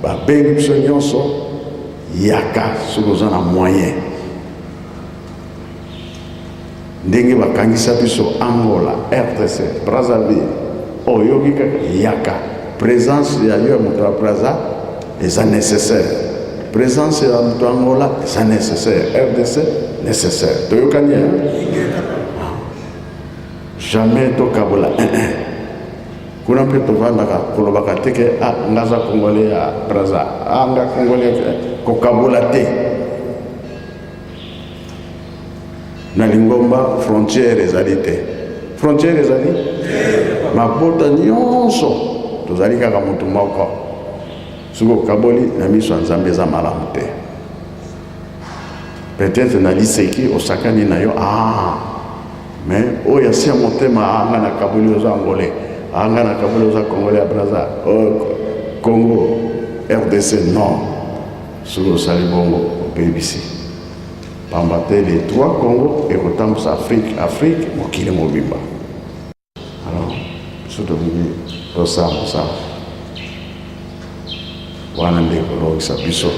Babengi biso nyonso, yaka soki oza na moyen. Ndenge bakangisa biso Angola, RDC, Brazzaville, oyoki kaka yaka. Presence ya yo ya moto ya Brazza eza nécessaire. Presence ya moto ya Angola eza nécessaire. RDC nécessaire. Toyokani hein? Jamais tokabola un un. Kuna mpe tovandaka kolobaka te ke ah, nga aza congolais ya Brazza, ah, nga congolais, kokabola te. Na lingomba frontière ezali te. Frontière ezali mabota nyonso tozali kaka motu moko. Soki okaboli na miso ya Nzambe eza malamu te. Peut-être na liseki osakani na yo ah, mais oyo asi ya motema ah, nga nakaboli oza angolais, ah, nga nakaboli oza congolais ya Brazza, oh, Congo RDC non. Soki osali bongo obebisi, pamba te les trois Congo ekotambusa Afrique, Afrique mokili mobimba. Alors biso tolingi tosala mosala wana nde ekolongisa biso.